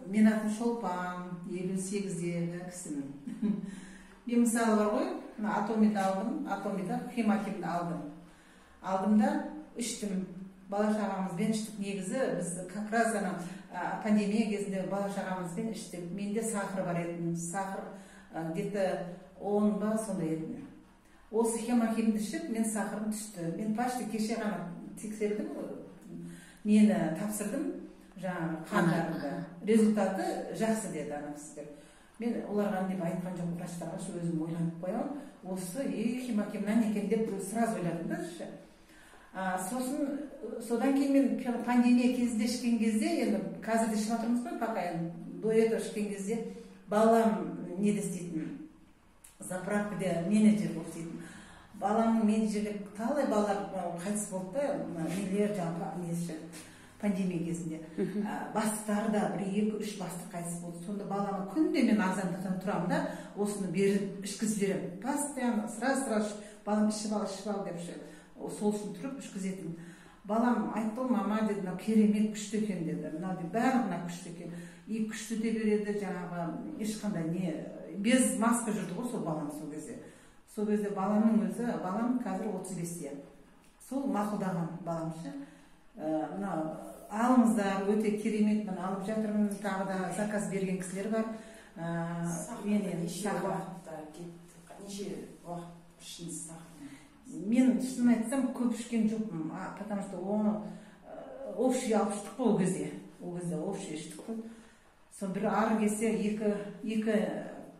Мен атым Шолпан, 58-дегі кісімін. Мен мысалы бар ғой, мына Атомиді алдым, Атомиді, Хемохимді алдым. Алдым да іштім. Бала шағамызбен іштік. Негізі біз как раз ана пандемия кезінде бала шағамызбен іштік. Менде сахар бар еді, сахар где-то 10 ба сондай еді. Осы Хемохимді ішіп, мен сахарым түсті. Мен почти кеше ғана тексердім, нені тапсырдым, жаңағы қандарымды. Результаты жақсы деді ана кісілер. Мен оларға деп айтқан жоқпын врачтарға, өзім ойланып қоямын. Осы Хемохимнан екен деп сразу ойладым да. Сосын содан кейін мен пандемия кезінде ішкен кезде, енді қазір де ішіп жатырмыз ғой пока, енді до этого ішкен кезде балам неде істейтін, заправкада менеджер болып істейтін. Баламның менеджерлік, талай балалар қайтыс болды да, нелер жаңағы несі пандемия кезінде. Бастықтары да бір 2-3 бастық қайтыс болды. Сонда балама күнде мен азандықтан тұрамын да, осыны беріп ішкізіп жіберемін. Постоянно, сразу сразу балам ішіп ал, ішіп ал деп ше. Сол үшін тұрып ішкізетін. Балам айтты ғой, мама деді, мынау керемет күшті екен деді. Мынау деп бәрі мына күшті екен. И күшті де береді, жаңағы ешқандай не, без маска жүрді ғой сол балам сол кезде. Сол кезде баламның өзі, балам қазір 35-те. Сол мақұлдаған балам ше. Мынау алыңыздар, өте керемет, мына алып жатырмын, тағы да заказ берген кісілер бар. Мен енді неше уақытта кетті, неше уақыт іштіңіз сахарны? Мен шынын айтсам көп ішкен жоқпын, потому что оны общий алып іштік қой ол кезде. Ол кезде общий іштік қой. Сол бір ары келсе екі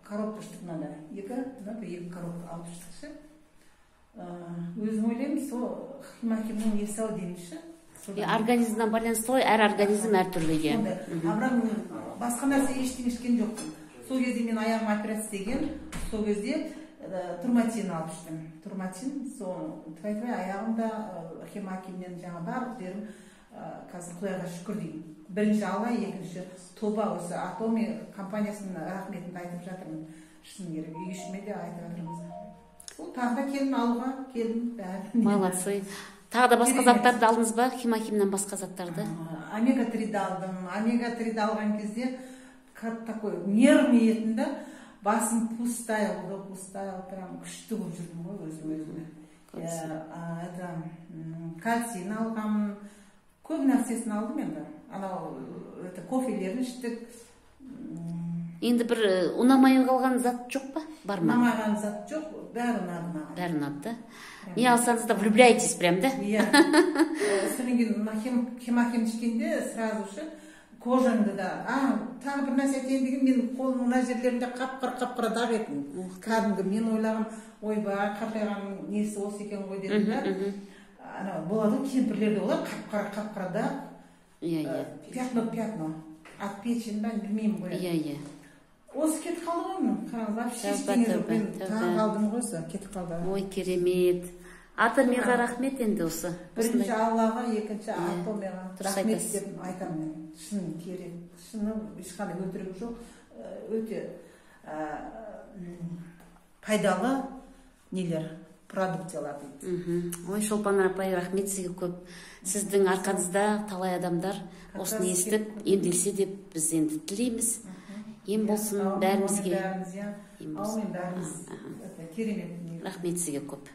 коробка іштік мынада. Екі коробка алып іштік ше. Өзім ойлаймын, сол Хемохимнің несі ау деймін ше. Организмнен байланысты ғой, әр организм әртүрлі. А бірақ мен басқа нәрсе ештеңе ішкен жоқпын. Сол кезде мен аяғым операция істеген, сол кезде турматин алып іштім. Турматин, сол тфай-тфай аяғым да Хемохимнен жаңа барлық жерім қазір Құдайға шүкір деймін. Бірінші Алла, екінші тоба, осы Атоми компаниясының рахметімді айтып жатырмын. Шыны керек, үй ішіме де айтып жатырмыз. Сол тағы да келдім алуға, келдім бәрін. Молодцы. Тағы да басқа заттарды алдыңыз ба? Хемохимнан басқа заттарды? Омега 3-ді алдым. Омега 3-ді алған кезде как такой нервный етін да, басым пустая болды, пустая, прям күшті болып жүрдім ғой өзім өзіме. Это кальцийін алғанмын, көп нәрсесін алдым енді. Анау это кофелерін іштік. Енді бір ұнамай қалған зат жоқ па? Бар ма? Ұнамаған зат жоқ, бәрі ұнады маған. Бәрі ұнады да? Не алсаңыз да влюбляетесь прям, да? Иә. Содан кейін мына Хемохим ішкенде сразу же кожаңды да, тағы бір нәрсе айтайын деген, мен қолымның мына жерлерінде қап-қара дақ етін. Кәдімгі мен ойлағам, ойбай, қартайғанның несі осы екен ғой дедім да. Ана болады ғой, кемпірлерде болады, қап-қара дақ. Иә, иә. Пятно, пятно. От печени ба, білмеймін ғой. Иә, иә. Осы кетіп қалды ғой мен, қараңыз, вообще Тәуба, ештеңе жоқ. тәуба, Мен тәуба. таң қалдым ғой, сол кетіп қалды. Ой, керемет. Атомиға рахмет енді осы. Бірінші Осындай. Аллаға, екінші Атомиға Дұрыс рахмет айтасыз. деп айтамын мен. Шын керек. Шыны ешқандай өтірігі жоқ. Өте пайдалы нелер, продукциялар дейді. Ой, Шолпан апай, рахмет сізге көп. Сіздің арқаңызда талай адамдар Как осыны раз естіп, емделсе деп біз енді тілейміз. Ем болсын Аумин, бәрімізге. бәріміз, иә. Ем болсын. Аумин бәріміз. Это керемет. Рахмет сізге көп.